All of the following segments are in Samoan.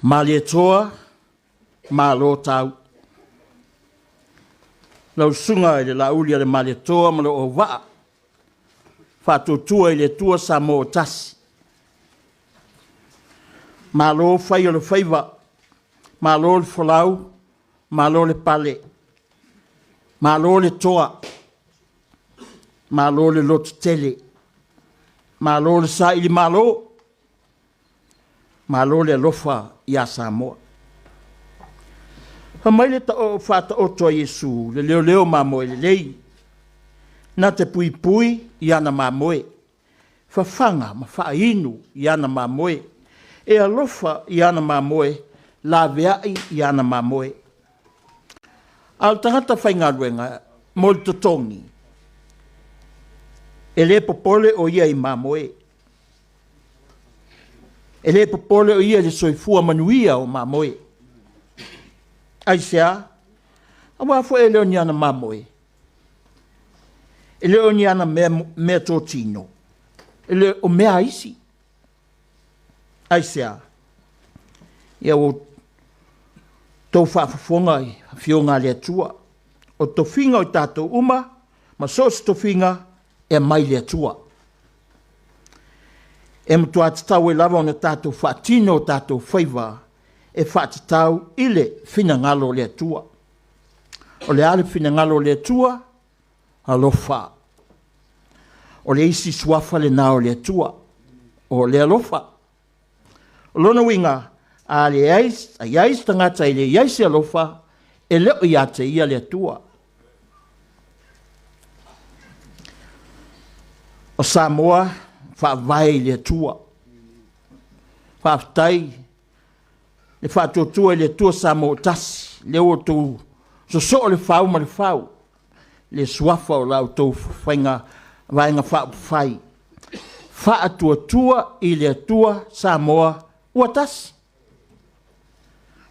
Malietoa, malo tau. Lau Susuga i le Laauli a le Malietoa ma lou auvaa, Faatuatua i le Atua Samoa ua Tasi, malo fai o le faiva, malo le folau, malo le pale, malo le toa, malo le lototele, malo le sailimalo, malo le alofa ia Samoa. Fai mai le Faataoto a Iesu, le leoleo mamoe lelei, na te puipui i ana mamoe, fafaga ma faainu i ana mamoe, e alofa i ana mamoe, laveai i ana mamoe. A o le tagata faigaluega mo le totogi, e le popole o ia i mamoe, e le popole o ia i le soifua manuia o mamoe. Aisea? Aua foi e le o ni ana mamoe, e le o ni ana meatotino, e le o mea a isi. Aisea? Ia ua outou faafofoga i Afioga a le Atua, o tofiga o i tatou uma, ma so o se tofiga, e aumai le Atua. E matua tatau ai lava ona tatou faatino o tatou faiva e faatatau i le finagalo o le Atua. O le a le finagalo o le Atua? Alofa. O le isi suafa lena o le Atua, o le alofa. O lona uiga, a leai, a i ai se tagata e le i ai se alofa, e le o ia te ia le Atua. O Samoa faavae i le Atua. Faafetai le faatuatua i le Atua Samoa ua tasi, lea ua outou sosoo le fau ma le fau, le suafa o la outou faiga Vaega Faaupufai, Faatuatua i le Atua Samoa ua tasi.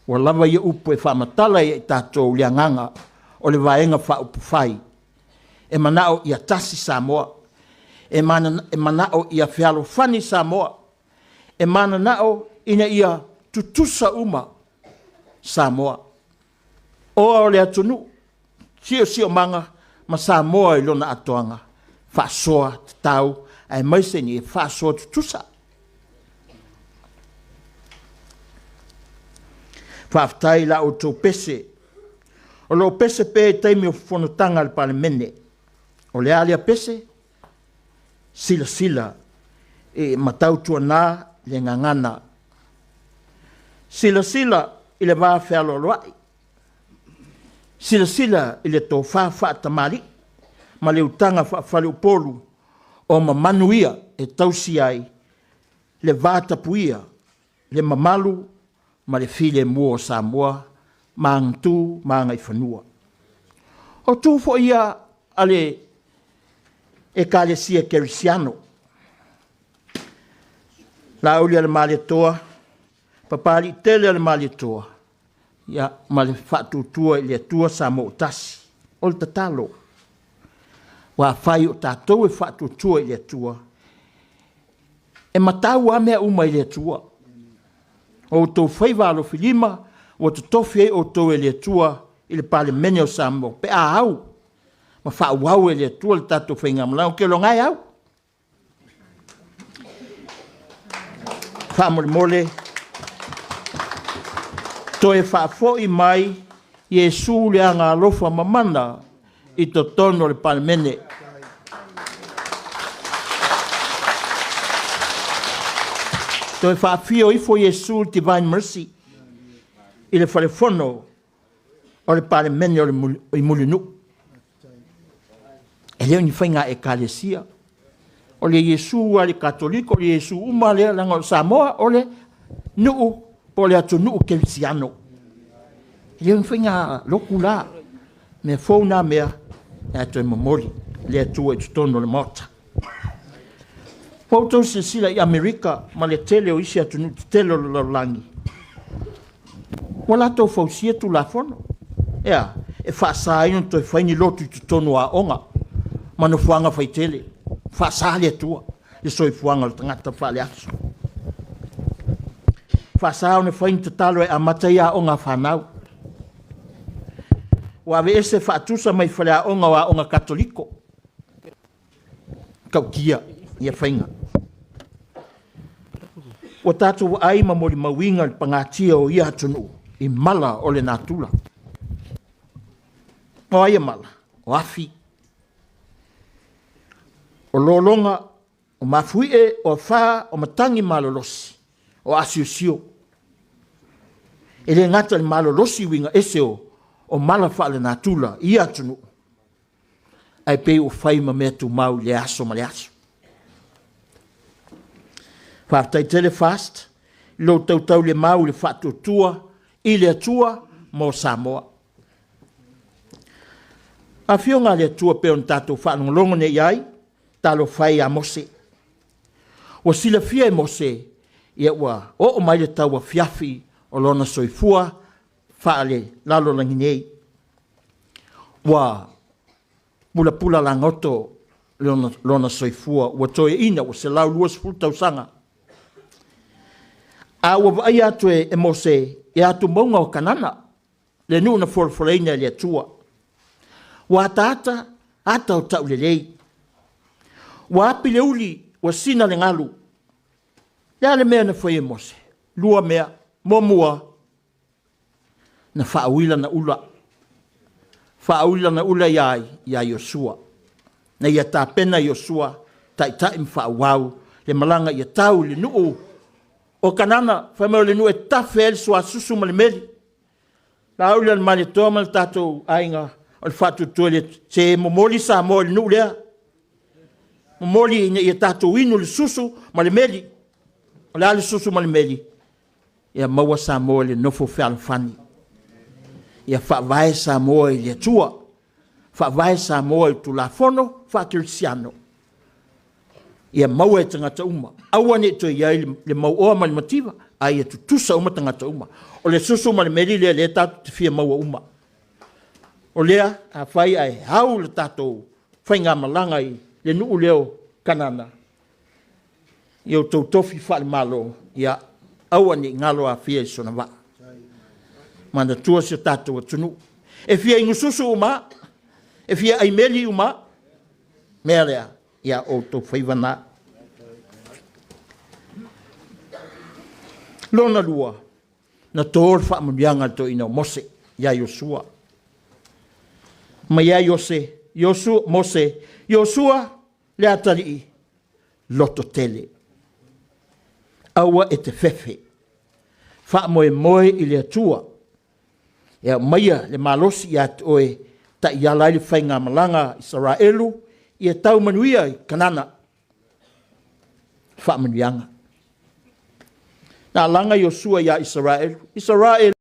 Ua lava ia upu e faamatala ai e tatou le agaga o le Vaega Faaupufai e manao ia tasi Samoa, e manao ia fealofani Samoa, e mananao ina ia tutusa uma Samoa, oa o le atunuu, siosiomaga ma Samoa i lona atoaga, faasoa tatau aemaise ina ia faasoa tutusa. Faafetai i la outou pese, o lo o pese pea i taimi o fonotaga a le Palemene. O le a lea pese? Silasila e ma tautuana le gagana, silasila i le vafealoaloai, silasila i le tofa faatamalii ma le utaga faafaleupolu o mamanu ia e tausia ai le vatapuia, le mamalu ma le filemu o Samoa ma ana tu ma agaifanua. O tu foi ia a le Ekalesia Kerisiano, Laaulialemalietoa, Papaliitele a le Malietoa, ia, ma le Faatuatua i le Atua Samoa ua Tasi. O le tatalo, aua afai o tatou e faatuatua i le Atua, e matau lava mea uma i le Atua. O outou faiva alofilima ua totofi ai outou e le Atua i le Palemene o Samoa pe a au ma faaauau e le Atua le tatou faigamalaga. Ou te iloa e au. Faamolemole, toe faafoi mai Iesu le Agaalofa Mamana i totonu o le Palemene. Toe faafio ifo Iesu le Divine Mercy i le falefono o le Palemene o le, i Mulinuu. E le o ni faiga ekalesia. O le Iesu a le Katoliko, o le Iesu uma lea, leaga o Samoa o le nuu po o le atunuu kerisiano. E le o ni faiga lotu la, mea fou na mea, ae toe momoli le Atua i totonu o le Maota. Ua outou silasila i Amerika ma le tele o isi atunuu tetele o le lalolagi, ua latou fausia Tulafono. E a? E faasa ai ona toe fai ni lotu i totonu o aoga ma nofoaga faitele. Faasa le Atua le soifuaga o le tagata faaleaso. faasa ona fai ni tatalo e amata ai aoga a fanau. Ua aveese faatusa mai faleaoga o aoga Katoliko. Tautia ia faiga. Ua tatou vaai ma molimauina le pagatia o ia atunuu i mala o le natura. O ai ia mala? O afi, o lologa, o mafuie, o afa, o matagi malolosi, o asiosio. E le gata i le malolosi uiga ese o mala faalenatura i ia atunuu, ae pei ua fai ma mea tumau i lea aso ma lea aso. Faafetai tele FAST i lou tautaulemau i le faatuatua i le Atua mo Samoa. Afioga a le Atua pei ona tatou faalogologo nei i ai, talofa e ia Mose. Ua silafia e Mose, ia ua oo mai le tauafiafi o lona soifua faalelalolagi nei. Ua pulapula lagoto lona soifua, ua toeaina, ua 120 tausaga. A ua vaaia atu e Mose i atumauga o Kanana, le nuu na folafolaina e le Atua. Ua ataata ata o taulelei, ua api le uli, ua sina le galu. O le a le mea na fai e Mose? Lua mea. Muamua, na faaui lana ula. Faaui lana ula ia ai? Ia Iosua. Na ia tapena Iosua, taitai ma faaauau le malaga ia tau i le nuu o Kanana, fai mai o le nuu e tafe ai le suasusu ma le meli. Laauli o le Malietoa ma le tatou aiga, o le faatuatua i le se momoli Samoa i le nuu lea. Momoli ina ia tatou inu le susu ma le meli. O le a le susu ma le meli? Ia maua Samoa i le nofo fealofani. Ia faavae Samoa i le Atua. Faavae Samoa i Tulafono faakerisiano. Ia maua e tagata uma. Aua ne i toe i ai le mauoa ma le mativa, a ia tutusa uma tagata uma. O le susu ma le meli lea lea tatou te fia maua uma. O lea, afai ae au le tatou faigamalaga i le nuu lea o Kanana, i outou tofi faale-Malo, ia aua ne i galo Afia i sona vaa. Manatua si o tatou atunuu. E fia inususu uma, e fia aimeli uma, mea lea, ia outou faiva na. Lona lua, na to le faamanuiaga a le toeaina o Mose ia Iosua. Mai ai Iose, Iosua, Mose, Iosua le atalii, lototele. Aua e te fefe, faamoemoe i le Atua e aumaia le malosi ia te oe taiala ai le faigamalaga a Isaraelu ia tau manuia i Kanana. Faamanuiaga. Na alaga Iosua ia Isaraelu, Isaraelu.